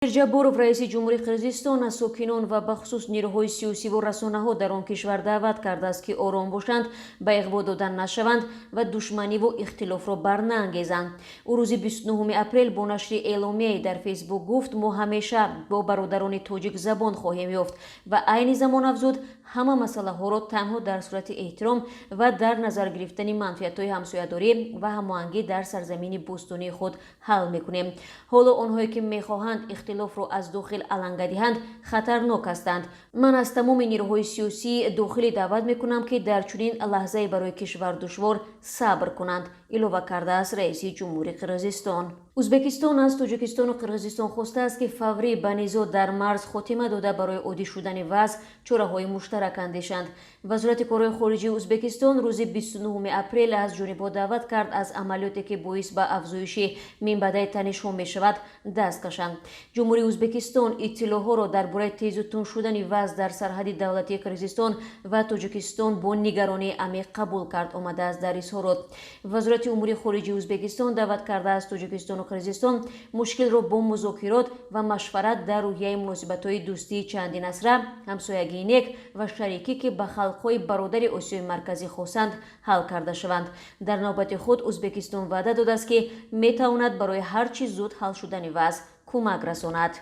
Ҷабборов, раиси ҷумҳури Қирғизистон, аз сокинон ва бахусус нирӯҳои сиёсиву расонаҳо дар он кишвар даъват кардааст, ки ором бошанд, ба иғво дода нашаванд ва душманиву ихтилофро барнаангезанд. Ӯ рӯзи 29 апрел бо нашри эъломияе дар Фейсбук гуфт: «Мо ҳамеша бо бародарони тоҷик забон хоҳем ёфт» ва айни замон афзуд: «Ҳама масъалаҳоро танҳо дар сурати эҳтиром ва дар назар гирифтани манфиатҳои ҳамсоядорӣ ва ҳамоҳангӣ дар сарзамини бӯстонии худ ҳал мекунем. Ҳоло онҳое ки мехоҳанд ихтилофро аз дохил аланга диҳанд, хатарнок ҳастанд. Ман аз тамоми нирӯҳои сиёсии дохилӣ даъват мекунам, ки дар чунин лаҳзае барои кишвар душвор сабр кунанд», илова кардааст раиси ҷумҳури Қирғизистон. Ӯзбекистон аз Тоҷикистону Қирғизистон хостааст, ки фаврӣ ба низоъ дар марз хотима дода, барои оддӣ шудани вазъ чораҳои муштарак андешанд. Вазорати корҳои хориҷии Ӯзбекистон рӯзи 29 апрел аз ҷонибҳо даъват кард, аз амалиёте ки боис ба афзоиши минбаъдаи танишҳо мешавад, даст кашанд. Ҷумҳурии Ӯзбекистон иттилоъҳоро дар бораи тезу тунд шудани вазъ дар сарҳади давлатии Қирғизистон ва Тоҷикистон бо нигаронии амиқ қабул кард, омадааст дар изҳорот. Вазорати умури хориҷии Ӯзбекистон даъват кардааст, Тоҷикистону Қирғизистон мушкилро бо музокирот ва машварат дар рӯҳияи муносибатҳои дӯстии чандинасра, ҳамсоягии нек ва шарикӣ, ки ба халқҳои бародари Осиёи Марказӣ хосанд, ҳал карда шаванд. Дар навбати худ Ӯзбекистон ваъда додааст, ки метавонад барои ҳар чӣ зуд ҳал шудани вазъ кӯмак расонад.